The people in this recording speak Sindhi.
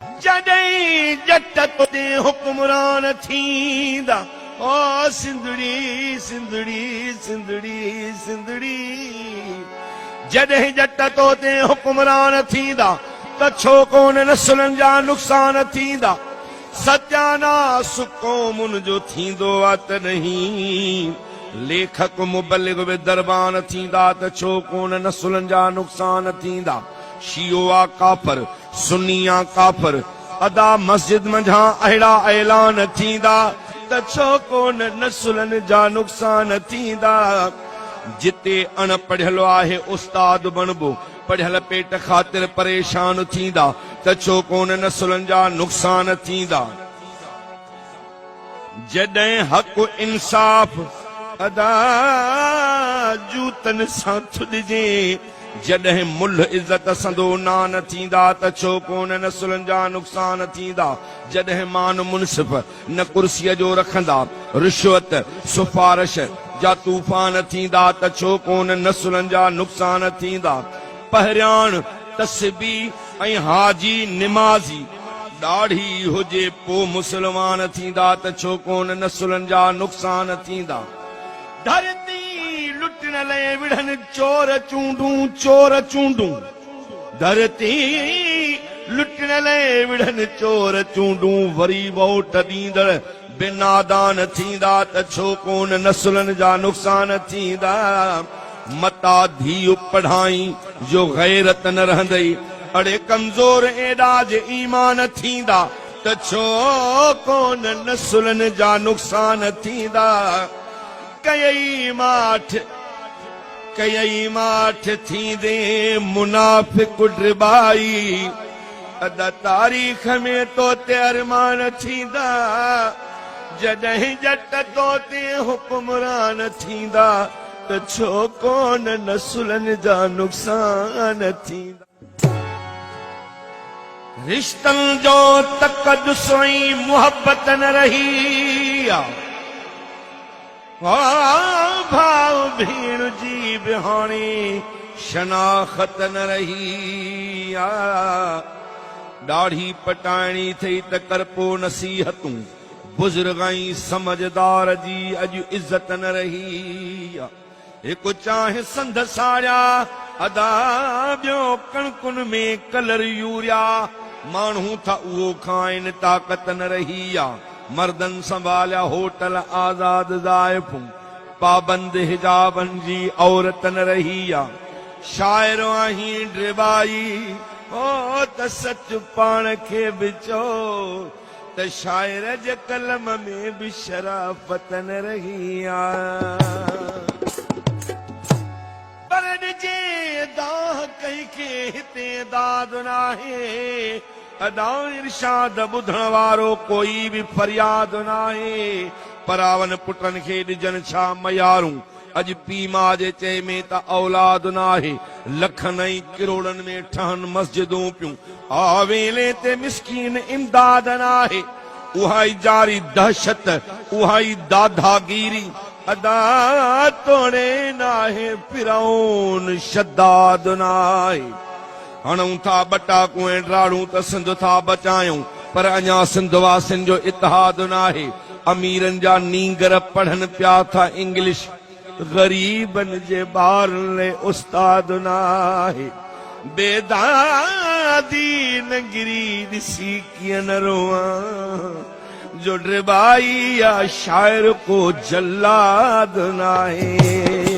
جڏهن ڄٽ توتي حڪمران ٿيندا او سنڌڙي سنڌڙي سنڌڙي سنڌڙي جڏهن ڄٽ توتي حڪمران ٿيندا ته ڇو ڪونه نسلن جا نقصان ٿيندا ستياناس قومن جو ٿيندو آ تڏهن ليکڪ مبلغ به دربان ٿيندا ته ڇو ڪونه نسلن جا نقصان ٿيندا شيعو آ ڪافر سني آ ڪافر ادا مسجد منجهان اهڙا اعلان ٿيندا ته ڇو ڪونه نسلن جا نقصان ٿيندا جتي اڻ پڙهيل آهي استاد بڻبو پڙهيل پيٽ خاطر پريشان ٿيندا ته ڇو ڪونه نسلن جا نقصان ٿيندا جڏهن حق انصاف ادا جوتن سان ٿڏجي جڏهن ملهه عزت سندو نان ٿيندا ته ڇو ڪونه نسلن جا نقصان ٿيندا جڏهن مان منصف نه ڪرسيء جو رکندا رشوت سفارش جا طوفان ٿيندا ته ڇو ڪونه نسلن جا نقصان ٿيندا پهرياڻ تسبيح ۽ حاجي نمازي ڏاڙهي هجي پو مسلمان ٿيندا ته ڇو ڪونه نسلن جا نقصان ٿيندا. ڌرتي لٽڻ لئه وڙهن چور چونڊون چور چونڊون ڌرتي لٽڻ لئه وڙهن چور چونڊون وري ووٽ ڏيندڙ به نادان ٿيندا ته ڇو ڪونه نسلن جا نقصان ٿيندا متا ڌيء پڙهائين جو غيرت نه رهندئي اڙي ڪمزور ايڏا جي ايمان ٿيندا ته ڇو ڪونه نسلن جا نقصان ٿيندا ڪيئي ماٺ ڪيئي ماٺ ٿيندي منافق ڊٻائي ادا تاريخ ۾ تو تي ارمان ٿيندا جڏهن ڄٽ تو تي حڪمران ٿيندا ته ڇو ڪونه نسلن جا نقصان ٿيندا. رشتن جو تقدس ۽ محبت نه رهي آ. ڀاء ڀيڻ جي به هاڻي شناخت نه رهي آ. ڏاڙهي پٽائڻي ٿئي ته ڪر پو نصيحتون. بزرگ ۽ سمجهدار جي اڄ عزت نه رهي آ. هڪ چانهه سنڌ ساڙيا ادا ٻيو ڪڻڪن ۾ ڪلر يوريا ماڻهو ٿا اهو کائن طاقت نه رهي آ مردن سنڀاليا هوٽل آزاد زائفون پابند حجابن جي عورت نه رهي آ شاعر آهين ڊرٻائي هو ته سچ پاڻ کي به چئو ته شاعر جي قلم ۾ به شرافت نه رهي آ. پر ڏجي دانهن ڪنهن کي هتي داد ناهي. ادا ارشاد ٻڌڻ وارو ڪوئي به فرياد ناهي. پراون پٽن کي ڏجن ڇا ميارون. اڄ پيء ماء جي چئي ۾ ته اولاد ناهي. لکن ۽ ڪروڙن ۾ ٺهن مسجدون پيون. آ ويلي تي مسڪين امداد ناهي. اها ئي جاري دهشت، اها ئي داداگيري. ادا توڻي ناهي فرعون شداد ناهي. هڻون ٿا ٻٽاڪون ۽ ڊاڙون ته سنڌ ٿا بچايون پر اڃا سنڌ واسين جو اتحاد ناهي. اميرن جا نينگر پڙهن پيا ٿا انگلش غريبن جي ٻارن لئه استاد ناهي. بيدادي ننگري ڏسي ڪيئن نه روئان جو ڊٻائي يا شاعر ڪو جلاد ناهي.